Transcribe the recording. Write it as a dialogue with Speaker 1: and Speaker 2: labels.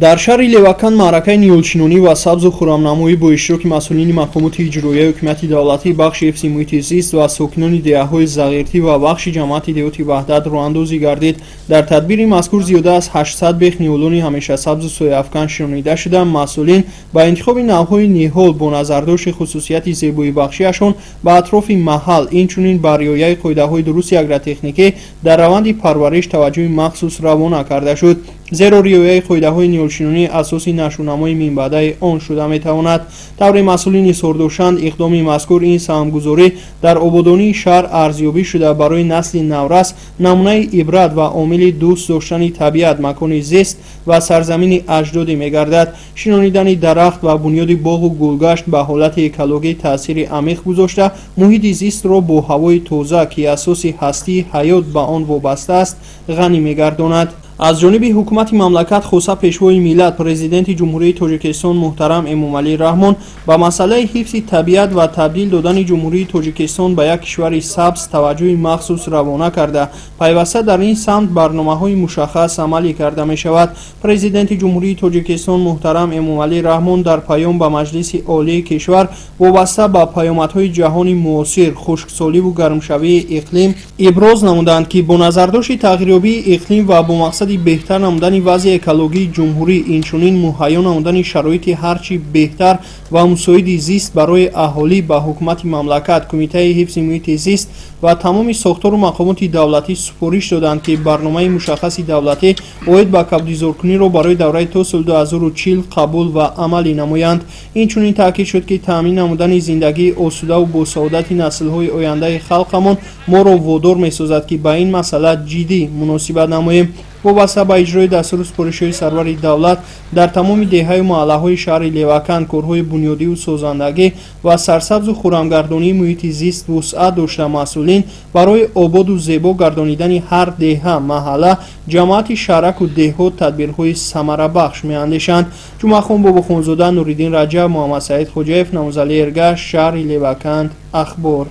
Speaker 1: Дар шаҳри Леваканд маъракаи ниҳолшинонӣ ва сабзу хуррамнамоӣ бо иштироки масъулини мақомоти иҷроияи ҳукумати давлатӣ, бахши ҳифзи муҳити зист ва сокинони деҳаҳои Зағиртӣ ва бахши ҷамоати деҳоти Ваҳдат роҳандозӣ гардид. Дар тадбири мазкур зиёда аз 800 бех ниҳолони ҳамешасабзу сояафкан шинонида шуда, масъулин ба интихоби навъҳои ниҳол бо назардошти хусусияти зебоибахшиашон ба атрофи маҳал, инчунин ба риояи қоидаҳои дурусти агротехникӣ дар раванди парвариш таваҷҷӯҳи махсус равона карда шуд, зеро риояи қоидаҳои ниҳолшинонӣ асоси нашъунамои минбаъдаи он шуда метавонад. Тавре масъулин изҳор доштанд, иқдоми мазкур ин саҳмгузорӣ дар ободонии шаҳр арзёбӣ шуда, барои насли наврас намунаи ибрат ва омили дӯст доштани табиат, макони зист ва сарзамини аҷдодӣ мегардад. Шинонидани дарахт ва бунёди боғу гулгашт ба ҳолати экологӣ таъсири амиқ гузошта, муҳити зистро бо ҳавои тоза, ки асоси ҳастии ҳаёт ба он вобаста аст, ғанӣ мегардонад. Аз ҷониби ҳукумати мамлакат, хоса Пешвои миллат, Президенти Ҷумҳурии Тоҷикистон муҳтарам Эмомалӣ Раҳмон ба масъалаи ҳифзи табиат ва табдил додани Ҷумҳурии Тоҷикистон ба як кишвари сабз таваҷҷӯҳи махсус равона карда, пайваста дар ин самт барномаҳои мушаххас амалӣ карда мешавад. Президенти Ҷумҳурии Тоҷикистон муҳтарам Эмомалӣ Раҳмон дар паём ба Маҷлиси Олии кишвар вобаста ба паёмадҳои ҷаҳони муосир, хушксоливу гармшавии иқлим иброз намуданд, ки бо назардошти тағйирёбии иқлим ва бо мақсади беҳтар намудани вазъи экологии ҷумҳурӣ, инчунин муҳайё намудани шароити ҳарчи беҳтар ва мусоиди зист барои аҳолӣ, ба ҳукумати мамлакат, Кумитаи ҳифзи муҳити зист ва тамоми сохтору мақомоти давлатӣ супориш доданд, ки барномаи мушаххаси давлатӣ оид ба кабдизоркуниро барои давраи то соли 2040 қабул ва амалӣ намоянд. Инчунин таъкид шуд, ки таъмин намудани зиндагии осудаву босаодати наслҳои ояндаи халқамон моро водор месозад, ки ба ин масъала ҷиддӣ муносибат намоем. Вобаста ба иҷрои дастуру супоришҳои сарвари давлат дар тамоми деҳаю маҳаллаҳои шаҳри Леваканд корҳои бунёдиву созандагӣ ва сарсабзу хуррамгардонии муҳити зист вусъат дошта, масъулин барои ободу зебо гардонидани ҳар деҳа, маҳалла, ҷамоати шаҳраку деҳот тадбирҳои самарабахш меандешанд. Ҷумъахон Бобохонзода, Нуриддин Раҷаб, Муҳаммадсаид Хоҷаев, Намозали Эргаш, шаҳри Леваканд, Ахбор.